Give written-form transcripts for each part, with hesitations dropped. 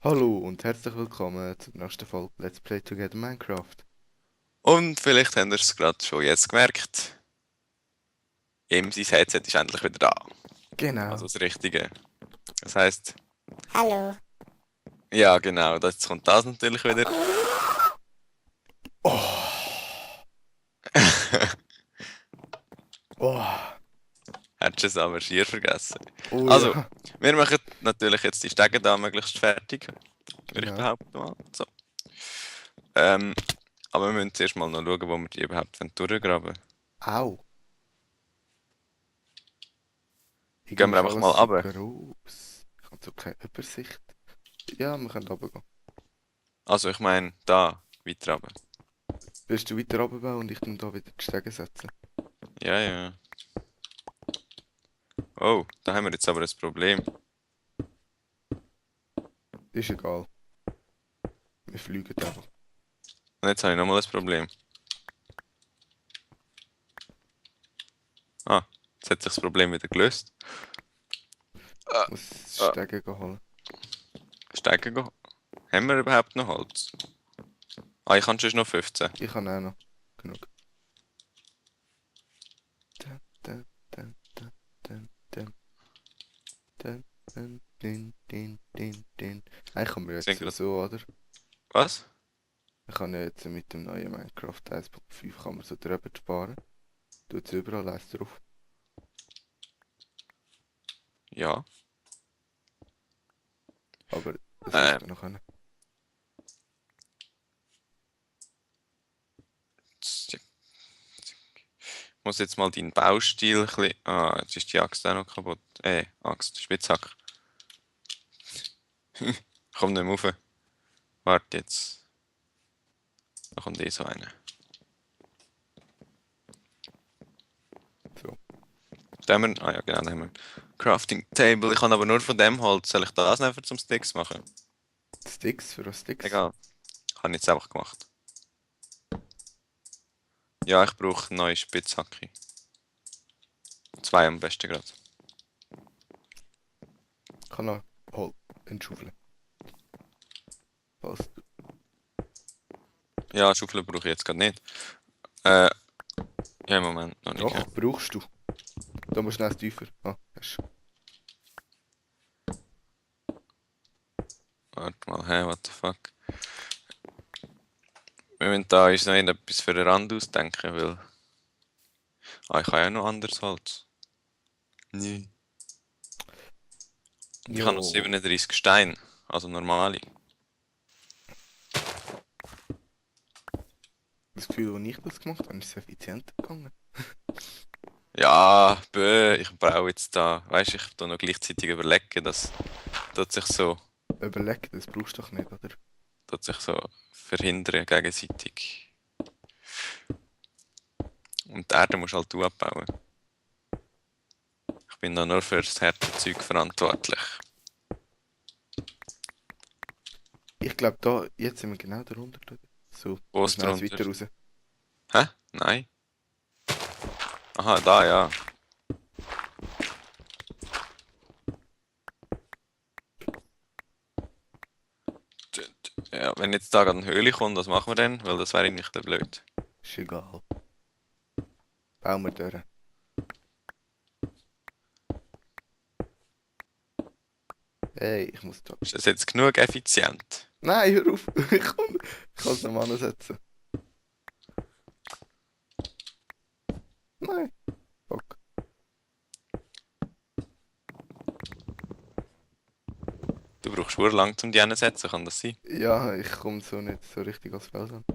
Hallo und herzlich willkommen zur nächsten Folge Let's Play Together Minecraft. Und vielleicht habt ihr es gerade schon jetzt gemerkt, ihm sein Headset ist endlich wieder da. Also Genau. das Richtige. Das heisst, Hallo. ja genau, jetzt kommt das natürlich wieder. Oh, oh, Hättest du es aber schier vergessen. oh Also, ja, wir machen natürlich jetzt die Stege da möglichst fertig. Würde ich genau. behaupten mal. So. Ähm, aber wir müssen zuerst mal noch schauen, wo wir die überhaupt durchgraben wollen. Au. Gehen Irgendwie wir ist einfach mal alles so runter. groß. Ich habe so keine Übersicht. Ja, wir können runtergehen. Also ich meine, da, weiter runter. Willst du weiter runterbauen und ich dann da wieder die Stege setzen? Ja, ja. Oh, da haben wir jetzt aber ein Problem. Ist egal. Wir fliegen einfach. Und jetzt habe ich nochmal ein Problem. Ah, jetzt hat sich das Problem wieder gelöst. Ich muss das Stege holen. Steigen gehen. Haben wir überhaupt noch Holz? Ah, ich habe schon noch 15. Ich habe auch noch genug. Dun, dun, dun, dun, dun, dun, dun, dun, din, din, din, din. Eigentlich kommen wir Sind jetzt grad... so, oder? Was? Man kann ja jetzt mit dem neuen Minecraft 1.5 kann man so drüber sparen. Tut es überall eins drauf. Ja. Aber das wirst Ähm, du noch können. ich muss jetzt mal deinen Baustil ein bisschen... Ah, jetzt ist die Axt auch noch kaputt. Axt, Spitzhack. Komm nicht mehr rauf. Warte jetzt. Da kommt eh so eine. So. Da haben wir... Ah ja, genau, da haben wir... Crafting Table. Ich kann aber nur von dem Holz. Soll ich das nehmen, zum Sticks machen? Sticks für was Sticks. Egal. Habe ich jetzt einfach gemacht. Ja, ich brauche eine neue Spitzhacke. Zwei am besten gerade. Ich kann noch entschaufeln. Passt. Ja, Schaufel brauche ich jetzt gerade nicht. Äh, ja, im Moment noch nicht. Ja. Doch, brauchst du. Da musst du schnell tiefer. Ah, hast du. Warte mal, hä, what the fuck. Wir müssen da uns noch etwas für den Rand ausdenken, weil... Ah, ich habe ja noch anderes Holz. Nee. Ich habe noch Jo. 37 Steine, also normale. Das Gefühl, als ich das gemacht habe, ist es effizienter gegangen. Ja, ich brauche jetzt da... Weißt du, ich tue noch gleichzeitig überlegen, das tut sich so... Überleg, das brauchst du doch nicht, oder? Tut sich so verhindern gegenseitig. Und die Erde musst du halt du abbauen. Ich bin da nur für das harte Zeug verantwortlich. Ich glaube, da, jetzt sind wir genau darunter. So, Wo noch ist schnell drunter? weiter raus. Hä? Nein. Aha, da, ja. Ja, wenn jetzt da gerade eine Höhle kommt, was machen wir denn? Weil das wäre eigentlich blöd. Ist egal. Bauen wir durch. Hey, ich muss da. Ist das jetzt genug effizient? Nein, hör auf. Ich kann es noch mal ansetzen. Nein. Fuck. Du brauchst sehr lang, um die hinzusetzen, kann das sein? Ja, ich komme so nicht so richtig als Feld an.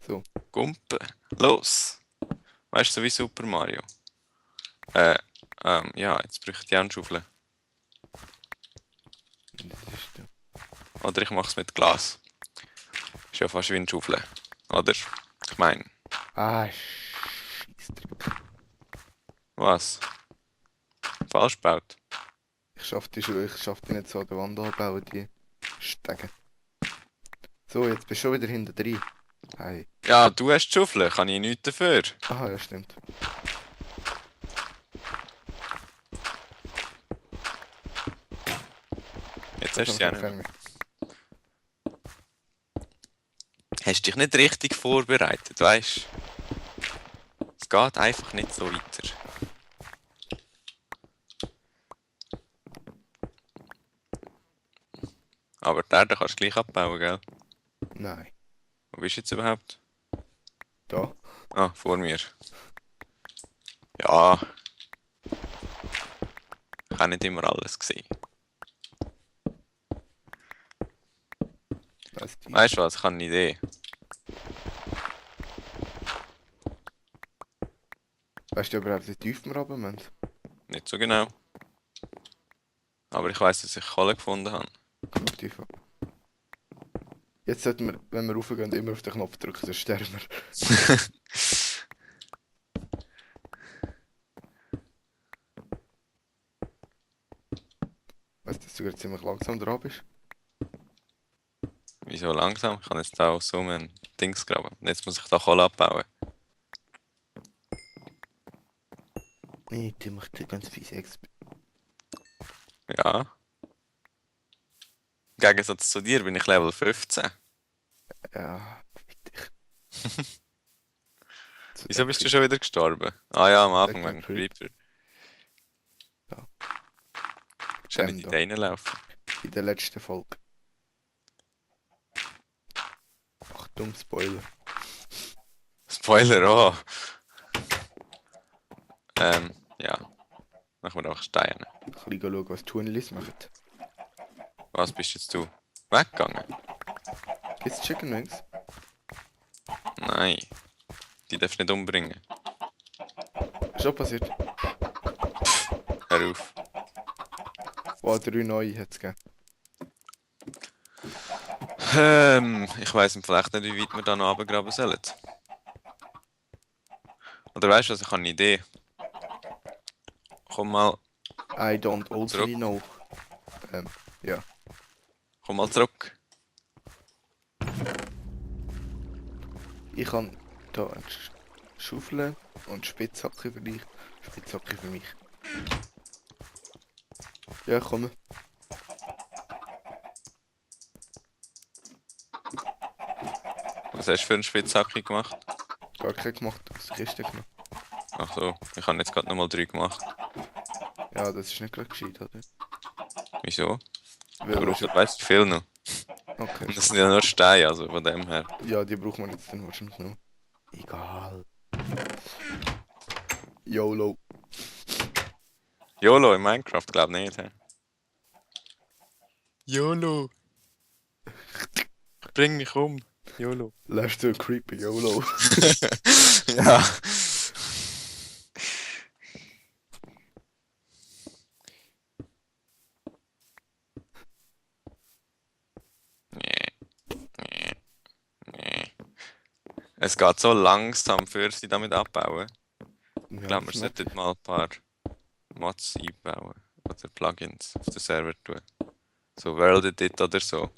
So. Gumpen. Los! Weißt du, so wie Super Mario. Äh, ja, jetzt bräuchte ich auch eine Schaufel. Das ist da. Oder ich mache es mit Glas. Ist ja fast wie eine Schaufel. Oder? Ich meine, Ah, Scheissdreck. was? Falsch gebaut. Ich schaff die nicht so an der Wand anbauen, die Stege. So, jetzt bist du schon wieder hinter drin. Hey. Ja, du hast die Schaufel, kann ich nichts dafür. Aha, ja, stimmt. Jetzt hast du sie auch nicht mehr. Fermi. Hast dich nicht richtig vorbereitet, weißt du? Es geht einfach nicht so weiter. Aber die Erde kannst du gleich abbauen, gell? Nein. Wo bist du jetzt überhaupt? Da. Ah, vor mir. Ja. Ich habe nicht immer alles gesehen. Weißt du? Weißt du was? Ich habe eine Idee. Weißt du überhaupt, wie tief wir runter müssen? Nicht so genau. Aber ich weiss, dass ich Kohle gefunden habe. Schau tief ab. Jetzt sollten wir, wenn wir raufgehen, immer auf den Knopf drücken, sonst sterben wir. Weißt du, dass du gerade ziemlich langsam dran bist? Wieso langsam? Ich kann jetzt da so ein Dings graben. Und jetzt muss ich da Kohle abbauen. Nee, die macht ganz fiese Exp. Ja. Im Gegensatz zu dir bin ich Level 15. Ja, fick dich. Wieso bist du schon wieder gestorben? Ah ja, am Anfang Sag wegen mal, Creeper. Ja. Schon nicht in da. die reinlaufen. In der letzten Folge. Achtung, Spoiler. Spoiler, oh. Ja. Machen wir einfach Steine. Ein bisschen schauen, was Tunelis machen. Was bist jetzt du? Weggegangen? Gibt's Chicken Wings? Nein. Die darfst du nicht umbringen. Schon passiert. Hör auf. Wow, 3 neue hat's gegeben. Ich weiss vielleicht nicht, wie weit wir da noch runtergraben sollen. Oder weißt du was, ich habe eine Idee. Komm mal I don't also Zurück. know. Ja. Komm mal zurück. Ich kann da eine Schaufel und Spitzhacke für dich. Spitzhacke für mich. Ja, komm. Was hast du für eine Spitzhacke gemacht? Gar keinen gemacht, aus der Kiste genommen. Ach so, ich habe jetzt gerade nochmal 3 gemacht. Ja, das ist nicht gerade gescheit, oder? Wieso? Weil Wir das brauchen, weißt du, viel noch. Okay. Und das sind ja nur Steine, also von dem her. Ja, die braucht man jetzt dann wahrscheinlich noch. Egal. YOLO. YOLO in Minecraft, glaub nicht, hä? YOLO! Bring mich um! YOLO! Lässt du creepy YOLO. Ja! Nee, nee, nee. Es geht so langsam, für sie damit abbauen. Ich glaube, wir sollten mal ein paar Mods einbauen. Oder Plugins auf den Server tun. So World Edit oder so.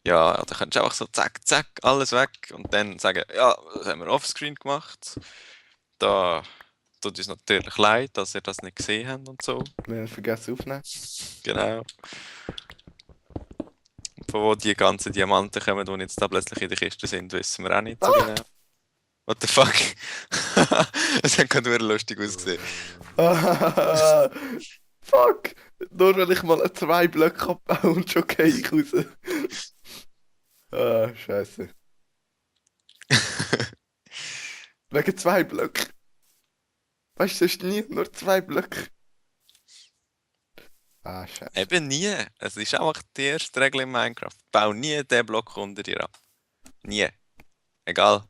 Ja, da kannst du einfach so zack, zack, alles weg und dann sagen, ja, das haben wir offscreen gemacht. Da tut uns natürlich leid, dass ihr das nicht gesehen habt und so. Wir haben vergessen aufnehmen. Genau. Von wo die ganzen Diamanten kommen, die jetzt da plötzlich in der Kiste sind, wissen wir auch nicht so genau. What the fuck? Das hat gerade wirklich lustig ausgesehen. Fuck! Nur weil ich mal 2 Blöcke abbaue und schon gehe ich raus. Scheiße. Wegen 2 Blöcken. Weißt du, es ist nie nur 2 Blöcke. Scheiße. Eben nie. Es ist einfach die erste Regel in Minecraft. Bau nie den Block unter dir ab. Nie. Egal,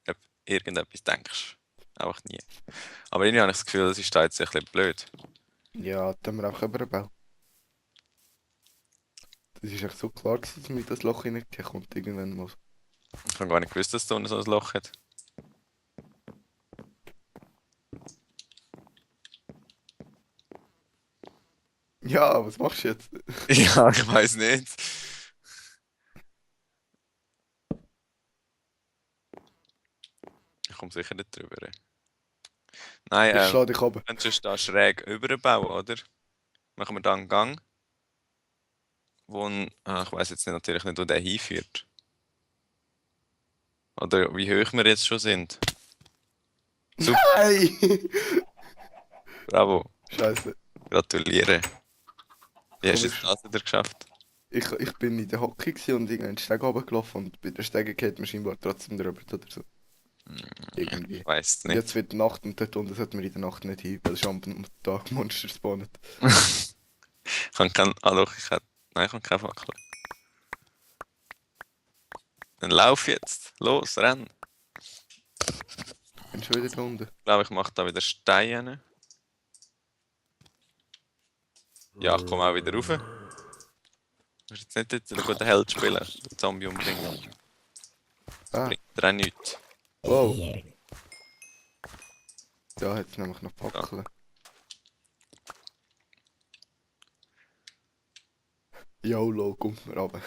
ob irgendetwas denkst. Einfach nie. Aber irgendwie habe ich das Gefühl, das ist da jetzt ein bisschen blöd. Ja, da haben wir einfach überbauen. Das ist echt so klar gewesen, dass mir das Loch reingekommen kommt irgendwann mal. Ich habe gar nicht gewusst, dass da unten so ein Loch hat. Ja, was machst du jetzt? Ja, ich weiß nicht. Ich komme sicher nicht drüber. Nein, Ich schlage dich runter. könntest du da schräg überbauen, oder? Machen wir da einen Gang, ich weiß jetzt natürlich nicht, wo der hinführt. Oder wie hoch wir jetzt schon sind. Super, Nein! bravo, Scheiße. gratuliere. Wie hast du Komisch. jetzt das wieder geschafft? Ich bin in der Hocke gewesen und irgendeinen Steg runtergelaufen und bei der Stege geht man scheinbar trotzdem drüber oder so. Irgendwie. Ich weiß es Und jetzt nicht. wird Nacht und dort unten sollte man in der Nacht nicht hin, weil schon am Tag Monster spawnen. Ich kann kein, doch, nein, ich kann keine Fackel. Dann lauf jetzt, los, renn. Bin schon wieder da unten. Ich glaube, ich mache da wieder Steine. Ja, ich komme auch wieder rauf. Du musst jetzt nicht den guten Held spielen, den Zombie umbringen. Ah, Bringt dir auch nichts. wow. Da hat es nämlich noch Fackeln. YOLO, kommt mir runter.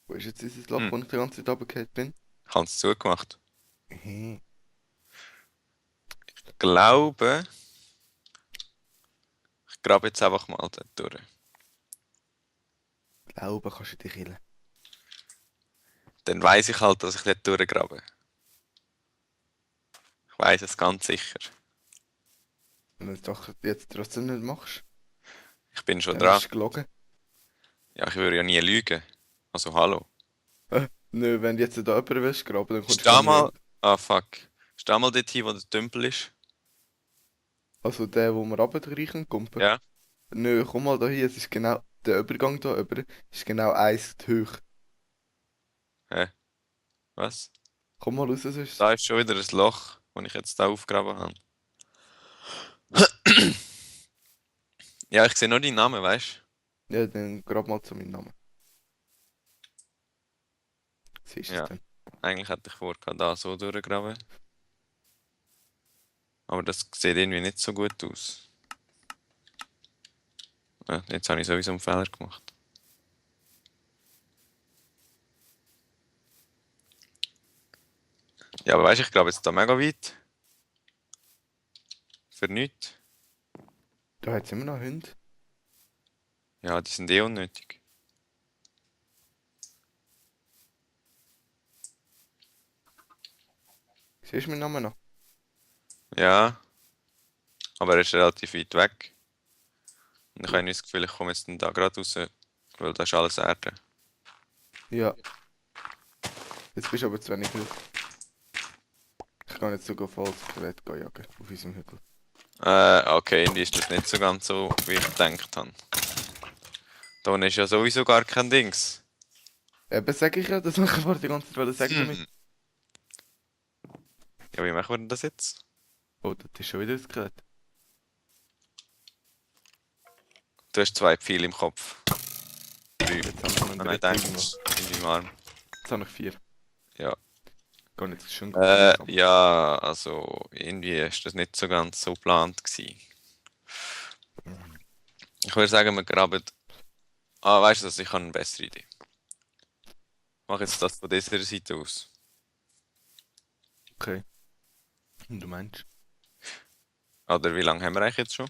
Wo ist jetzt dieses Loch, wo ich die ganze Zeit runtergefallen bin? Ich habe es zugemacht. Mhm. Ich glaube, ich grabe jetzt einfach mal dort durch. Glauben kannst du dich killen. Dann weiss ich halt, dass ich dort durchgrabe. Ich weiss es ganz sicher. Wenn du es doch jetzt trotzdem nicht machst, Ich bin schon dann dran. hast du gelogen. Ja, ich würde ja nie lügen. Also, hallo. Nö, wenn du jetzt da jemanden willst graben, dann kommst du Steh gar mal. nicht. Ah, fuck. Steh mal dort hin, wo der Tümpel ist. Also der, wo wir runterreichen, kumpen. Ja. Nö, komm mal da hin, es ist genau, der Übergang da über ist genau 1 zu hoch. Hä? Was? Komm mal raus, sonst. Da ist schon wieder ein Loch, das ich jetzt da aufgraben habe. Ja, ich sehe nur deinen Namen, weißt du? Ja, dann grab mal zu meinem Namen. Siehst du es Ja. dann? Eigentlich hätte ich vor, da so durchgraben. Aber das sieht irgendwie nicht so gut aus. Ja, jetzt habe ich sowieso einen Fehler gemacht. Ja, aber weißt du, ich glaube jetzt da mega weit. Für nichts. Da hat es immer noch Hunde. Ja, die sind eh unnötig. Siehst du meinen Namen noch? Ja, aber er ist relativ weit weg. Und ich habe nicht das Gefühl, ich komme jetzt da gerade raus, weil da ist alles Erde. Ja. Jetzt bist du aber zu wenig hoch. Ich kann jetzt sogar volles Skelett jagen auf unserem Hügel. Okay, irgendwie ist das nicht so ganz so, wie ich gedacht habe. Da unten ist ja sowieso gar kein Dings. Eben sag ich ja, das ich vorher die ganze Zeit sagen damit. Hm. Ja, wie machen wir denn das jetzt? Oh, das ist schon wieder ein Skelett. Du hast 2 Pfeile im Kopf. 3. Jetzt habe ich noch einen Nein, dritten denkst irgendwo. in deinem Arm. Jetzt habe ich 4. Ja. Gar nicht schön Ja, also irgendwie ist das nicht so ganz so geplant gewesen. Ich würde sagen, wir graben. Ah, weißt du was, ich habe eine bessere Idee. Ich mache jetzt das von dieser Seite aus. Okay. Und du meinst? Oder wie lange haben wir eigentlich jetzt schon?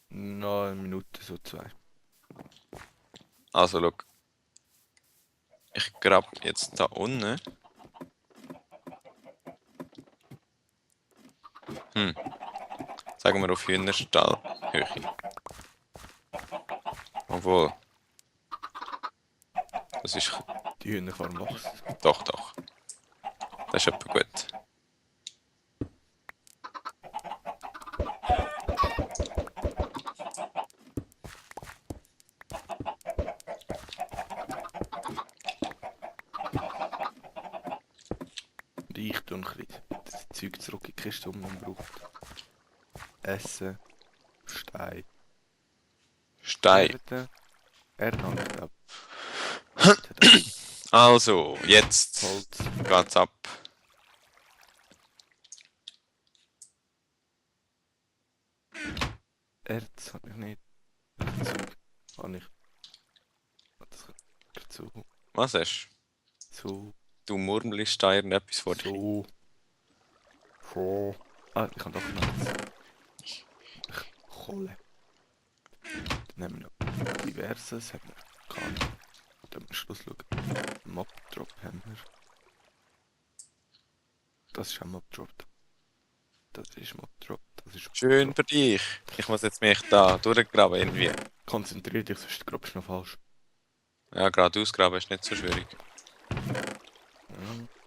Noch eine Minute, so 2. Also, schau. Ich grab jetzt da unten. Sagen wir auf Hühnerstallhöhe. Obwohl. Das ist. Die Hühnerfarm wächst. Doch, doch. Das ist etwa gut. Reicht und ein bisschen das Zeug zurück in die Kiste, das man braucht. Essen. Stein. Stein. Erdnagel, glaube Also, jetzt Holz. geht's ab. Erz habe ich nicht. Zeug. Kann ich. Das kommt so. Was hast So. du? Du murmelst da irgendetwas vor dir. So. So. Ah, ich kann doch noch. Kohle. Dann haben wir noch diverses. Haben wir keine Ahnung. Dann am Schluss schauen. Mob Drop haben wir. Das ist ein Mob Drop. Das ist Mob Drop. Das ist Mob Schön Drop. für dich. Ich muss jetzt mich da durchgraben irgendwie. Konzentrier dich, sonst grabst du noch falsch. Ja, gerade ausgraben ist nicht so schwierig.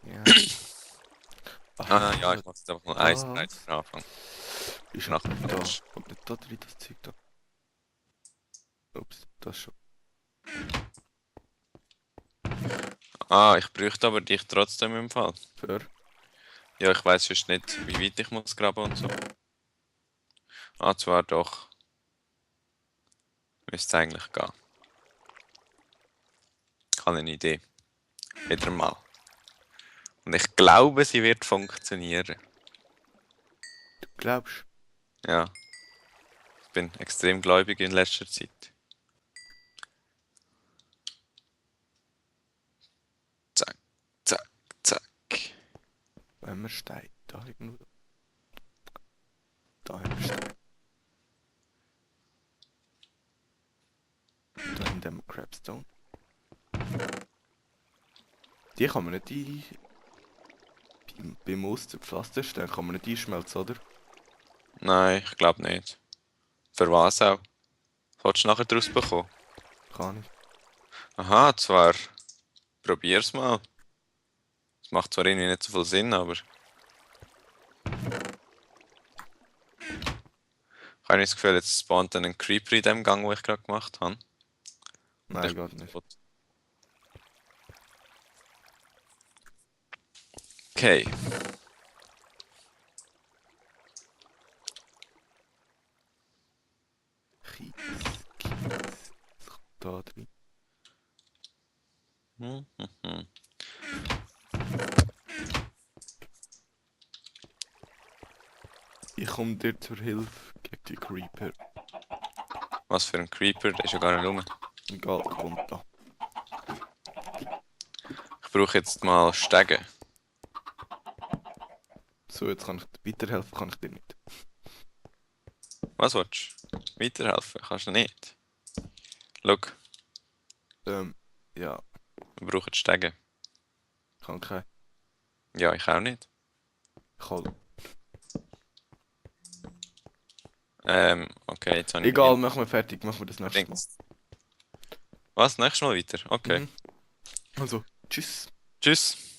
Ja. Ah ja, ich mach jetzt einfach mal Eis Was? bereit für den Anfang. Ist Nach noch dem nicht da. Match. Kommt nicht da drin, das Zeug da. Ups, das schon. Ah, ich bräuchte aber dich trotzdem im Fall. Für? Ja, ich weiß sonst nicht, wie weit ich muss graben und so. Ah, zwar doch. Müsste es eigentlich gehen. Ich habe eine Idee. Wieder mal. Und ich glaube, sie wird funktionieren. Du glaubst? Ja. Ich bin extrem gläubig in letzter Zeit. Zack, zack, zack. Wo haben wir Stein? Da irgendwo. Da haben wir Stein. Da haben wir Crabstone. Die kann man nicht beim Auszerpflasterstein kann man nicht einschmelzen, oder? Nein, ich glaube nicht. Für was auch? Willst du nachher draus bekommen? Kann ich. Aha, zwar. Probier's mal. Das macht zwar irgendwie nicht so viel Sinn, aber. Ich habe das Gefühl, jetzt spawnt dann ein Creeper in dem Gang, wo ich gerade gemacht habe. Nein, Ich geht bin nicht. tot. Okay. Kies. Das kommt da drin. Hm, hm, hm. Ich komme dir zur Hilfe gegen die Creeper. Was für ein Creeper, der ist ja gar nicht rum. Egal, kommt da. Ich brauche jetzt mal Stege. So, jetzt kann ich dir weiterhelfen, kann ich dir nicht. Was willst du? Weiterhelfen? Kannst du nicht? Schau, Ja, wir brauchen Stege. kann kein. Ja, ich auch nicht. Kohl. Okay, jetzt habe ich... Egal, machen wir fertig, machen wir das nächste Mal. Dings. Was? Nächstes Mal weiter? Okay. Mhm. Also, tschüss. Tschüss.